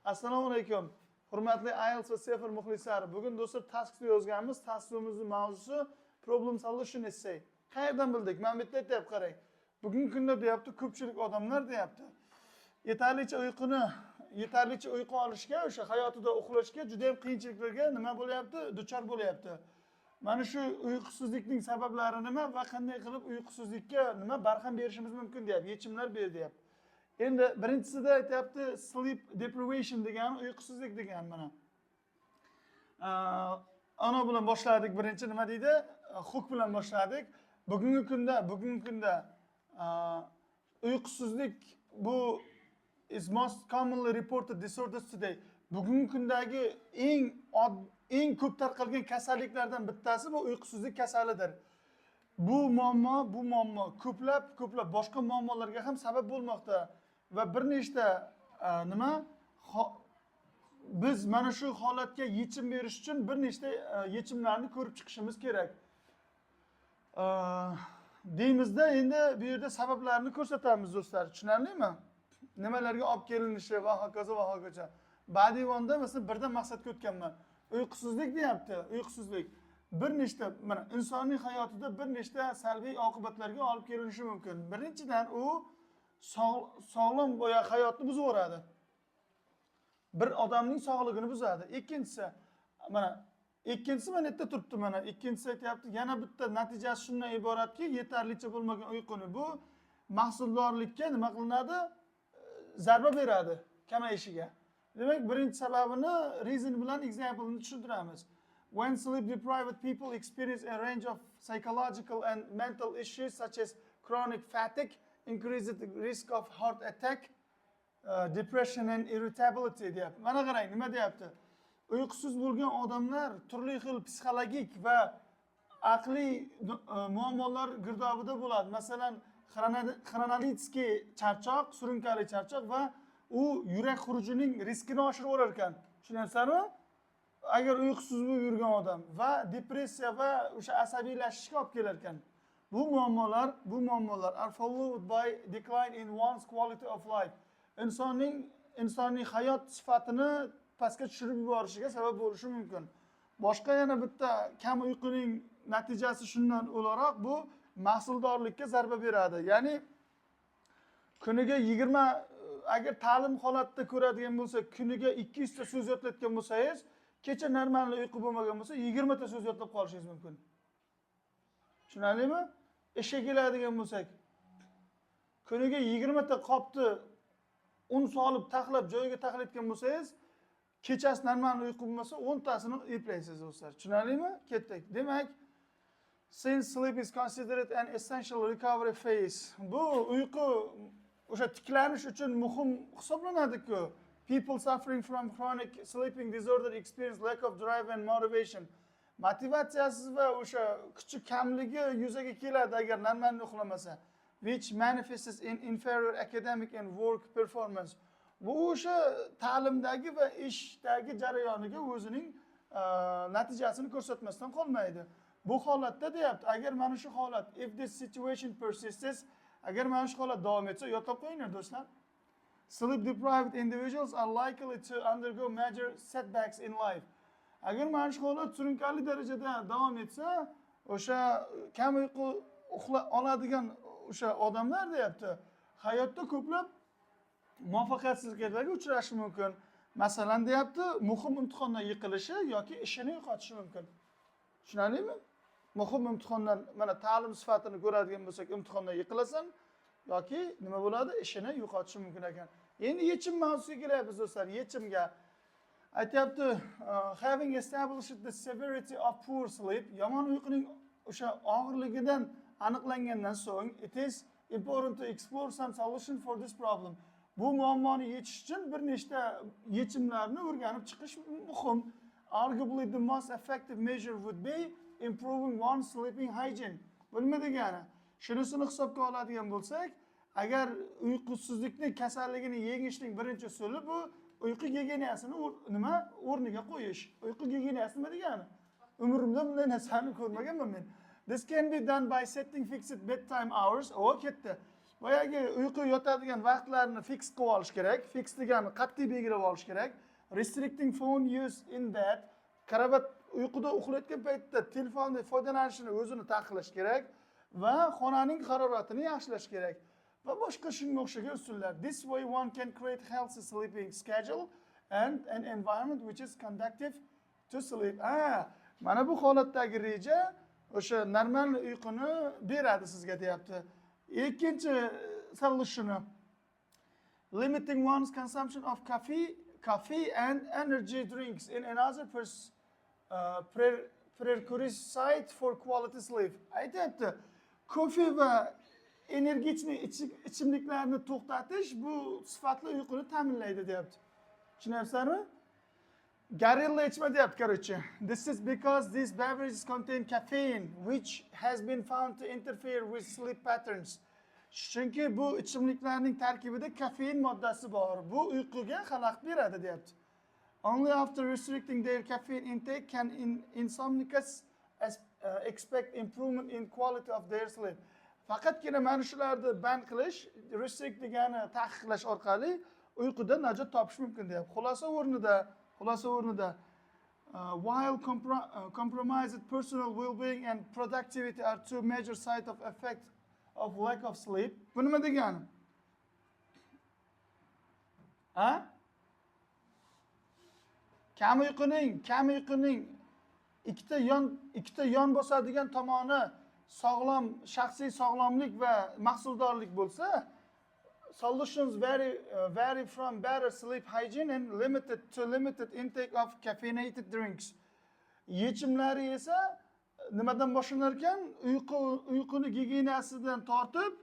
Assalomu alaykum, hurmatli IELTS va CEFR muxlislari. Bugun, do'stlar, task yozganmiz. Taskimizni mavzusi problem solution essay. Qayerdan bildik? Mana bu yerda aytyapti, qarang. Bugungi kunda, deyapti, ko'pchilik odamlar, deyapti, yetarlicha uyqu olishga, o'sha hayotida uxlashga juda ham qiyinchiliklarga nima bo'lyapti, duchor bo'lyapti. Mana shu uyqusizlikning sabablari nima va qanday qilib uyqusizlikka nima barham berishimiz mumkin, deyapti, yechimlar ber, deyapti. Endi birinchisida aytyapti, sleep deprivation degani uyqusizlik degani. Mana ana bilan boshladik. Birinchi nima deydi? Hook bilan boshladik. Bugungi kunda uyqusizlik bu is most commonly reported disorders today. Bugungi kundagi eng ko'p tarqalgan kasalliklardan bittasi bu uyqusizlik kasalidir. Bu muammo ko'plab boshqa muammolarga ham sabab bo'lmoqda va bir nechta nima biz mana shu holatga yechim berish uchun bir nechta yechimlarni ko'rib chiqishimiz kerak deymizda. Endi bu yerda sabablarni ko'rsatamiz, do'stlar, tushunarlimi? Nimalarga olib kelinishi va hokazo va hokazo. Badiivonda, masalan, birdan maqsadga o'tganman. Uyqusizlik, deyapti, uyqusizlik bir nechta, mana, insonning hayotida bir nechta salbiy oqibatlarga olib kelinishi mumkin. Birinchidan, u sog'lom boya hayotni buzib yuboradi, bir odamning sog'lig'ini buzadi. Ikkinchisi, mana, ikkinchisi mana yerda turibdi. Mana, ikkinchisi aytyapti, yana bitta natijasi shundan iboratki, yetarlicha bo'lmagan uyquni bu mahsuldorlikka nima qilinadi, zarba beradi kamayishiga. Demak, birinchi sababini reason bilan example'ni tushuntiramiz. When sleep deprived people experience a range of psychological and mental issues such as chronic fatigue, increased risk of heart attack, depression and irritability, deyapti. Mana qarang, nima deyapti? Uyqusiz bo'lgan odamlar turli xil psixologik va aqliy muammolar girdobida bo'ladi. Masalan, хронический charchoq, surunkali charchoq va u yurak xurujining riskini oshirib yuborar ekan. Tushunyapsizlarmi? Agar uyqusiz bo'lib yurgan odam va depressiya va o'sha asabiylashishga olib kelar ekan. Bu muammolar are followed by decline in one's quality of life. Insonning hayot sifatini pastga tushirib yuborishiga sabab bo'lishi mumkin. Boshqa yana bitta kam uyquning natijasi shundan o'laroq, bu mahsuldorlikka zarba beradi. Ya'ni kuniga 20, agar ta'lim holatida ko'radigan bo'lsak, kuniga 200 ta so'z yodlayotgan bo'lsangiz, kecha normal uyqu bo'lmagan bo'lsa, 20 ta so'z yodlab qolishingiz mumkin. Tushunarlimi? Ishga keladigan bo'lsak, kuniga 20 ta qopni un solib, taxlab, joyiga taxlayotgan bo'lsangiz, kechasi normal uyqu bo'lmasa, 10 tasini eplaysiz, do'stlar. Tushunarlimi? Ketdik. Demak, since sleep is considered an essential recovery phase. Bu uyqu o'sha tiklanish uchun muhim hisoblanadi-ku. People suffering from chronic sleeping disorder experience lack of drive and motivation. Motivatsiyasiz va o'sha kuchi kamligi yuzaga keladi agar normal uxlamasa. Which manifests in inferior academic and work performance. Bu o'sha ta'limdagi va ishdagi jarayoniga o'zining natijasini ko'rsatmasdan qolmaydi. Bu holatda, deyapti, agar mana shu holat, if this situation persists, agar mana shu holat davom etsa, yodlab qo'yinglar, do'stlar. Sleep deprived individuals are likely to undergo major setbacks in life. Agar mana shu holat surunkali darajada davom etsa, o'sha kam uyqu uxla oladigan o'sha odamlar, deyapti, hayotda ko'plab muvaffaqiyatsizliklarga uchrashi mumkin. Masalan, deyapti, muhim imtihondan yiqilishi yoki ishini yo'qotishi mumkin. Tushunarlimi? Muhim imtihondan, mana, ta'lim sifatini ko'radigan bo'lsak, imtihondan yiqilasan yoki nima bo'ladi? Ishini yo'qotishi mumkin ekan. Endi yechim mavzusiga kelyapmiz, do'stlar, yechimga. Aytyapti, having established the severity of poor sleep, yomon uyquning o'sha og'irligidan aniqlangandan so'ng, it is important to explore some solution for this problem. Bu muammoni yechish uchun bir nechta yechimlarni o'rganib chiqish muhim. Arguably, the most effective measure would be improving one's sleeping hygiene. Bu nima degani? Shunisini hisobga oladigan bo'lsak, agar uyqusizlikni kasalligini yengishning birinchi usuli bu uyqu gigiyenasini nima o'rniga qo'yish. Uyqu gigiyenasi nima degani? Umrimda bunday narsani ko'rmaganman men. This can be done by setting fixed bedtime hours. O ketdi. Boyagi uyqu yotadigan vaqtlarni fix qilib olish kerak. Fix degani qat'iy belgilab olish kerak. Restricting phone use in bed. Karavot uyquda uxlayotgan paytda telefondan foydalanishini o'zini taqiqlash kerak va xonaning haroratini yaxshilash kerak va boshqa shunga o'xshagan usullar. This way one can create healthy sleeping schedule and an environment which is conducive to sleep. Ah, mana bu holatdagi reja o'sha normal uyquni beradi sizga, deyapti. Ikkinchi solutioni: limiting one's consumption of coffee and energy drinks in another prerequisite for quality sleep. Aytyapti, kofe va энергичный ichimliklarni to'xtatish bu sifatli uyquni ta'minlaydi, deyapti. Tushunyapsizlarmi? Gorilla ichma, deyapti, короче. This is because these beverages contain caffeine, which has been found to interfere with sleep patterns. Chunki bu ichimliklarning tarkibida kofein moddasi bor. Bu uyquga xalaqit beradi, deyapti. Only after restricting their caffeine intake can insomniacs expect improvement in quality of their sleep. Faqatgina mana shularni band qilish, restrict degani taqiqlash orqali uyqudan najot topish mumkin, deyapti. Xulosa o'rnida, while compromised personal well-being and productivity are two major side of effect of lack of sleep. Bu nima degani? Ha? Kam uyquning ikkita yon bosadigan tomoni sog'lom shaxsiy sog'lomlik va mahsuldorlik bo'lsa, solutions vary from better sleep hygiene and limited to limited intake of caffeinated drinks. Yechimlari esa nimadan boshlanar ekan? Uyquni gigiyenasidan tortib,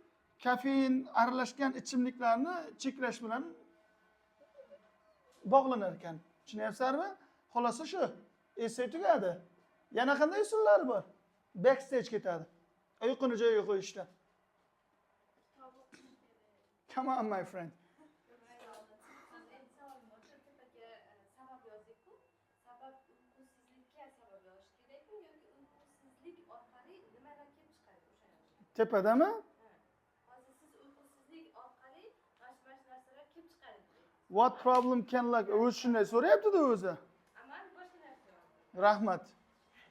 kofein aralashgan ichimliklarni cheklash bilan bog'lanar ekan. Tushunyapsizlarmi? Xulosa shu. Essay tugadi. Yana qanday usullari bor? Backstage ketadi. Uyquni joyiga qo'yishda. Come on, my friend. Siz endi savolim bor. O'sha tepaga sabab yozdik-ku. Sabab uyqusizlikka sabab yozish kerakmi yoki uyqusizlik orqali nimalar kelib chiqadi, o'shani yozish? Tepadami? Hozir siz uyqusizlik orqali mana shu narsalar kelib chiqadi dedingiz. What problem can lack? O'zi shunday so'rayapti-da o'zi. A man boshqa narsa yozdim. Rahmat.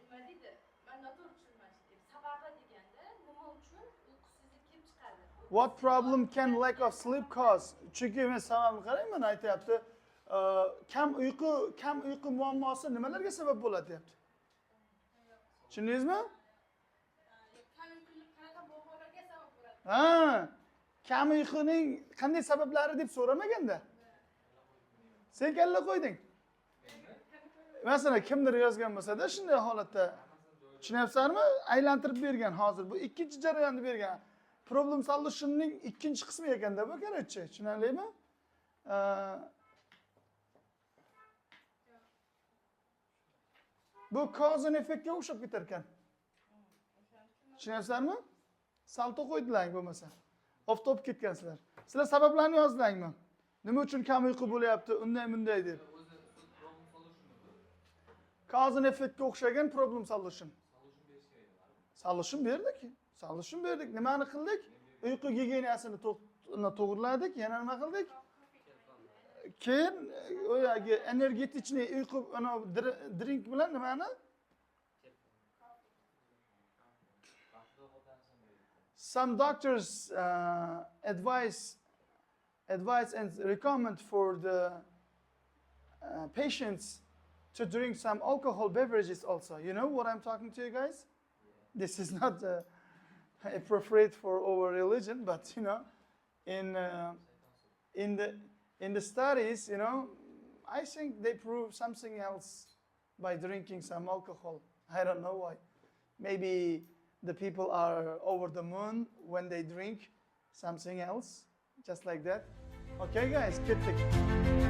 Nima deydi? Man noto'g'ri tushunmadim. Sababi deganda nima uchun uyqusizlik kelib chiqadi? What problem can lack of sleep cause? Chunki men sababini qarang, mana aytyapti. Kam uyqu muammosi nimalarga sabab bo'ladi, deyapti. Tushundingizmi? Kam uyqulik qanaqa muammolarga sabab bo'ladi? Ha, kam uyquning qanday sabablari deb so'ramaganda. Sen kalla qo'yding. Masalan, kimdir yozgan bo'lsa-da shunday holatda, tushunyapsizlarmi? Aylantirib bergan hozir. Bu ikkinchi jarayonni bergan. Problem solutionning ikkinchi qismi ekanda bu, короче. Tushunarlimi? Bu cause and effectga o'xshab ketar ekan. Tushunyapsizlarmi? Salto qo'ydilar bo'lmasa. Off ketgansizlar. Sizlar sabablarni yozdingmi? Nima uchun kam uyqu bo'lyapti, unday bunday deb. O'zi problem solution bu. Cause and effectga o'xshagan problem solution. Solution berish kerak baribir. Solution berdik. Solution berdik. Nimani qildik? Uyqu gigiyenasini to'g'irladik. Yana nima qildik? Keyin o'yagi энергетичный uyqu ana drink bilan nimani? Vaqtida ovqatlanishdan berdik. Some doctors advise and recommend for the patients to drink some alcohol beverages also. You know what I'm talking to you guys? This is not appropriate for our religion, but in the studies, I think they prove something else by drinking some alcohol. I don't know why. Maybe the people are over the moon when they drink something else, just like that. Okay, guys, ketdik.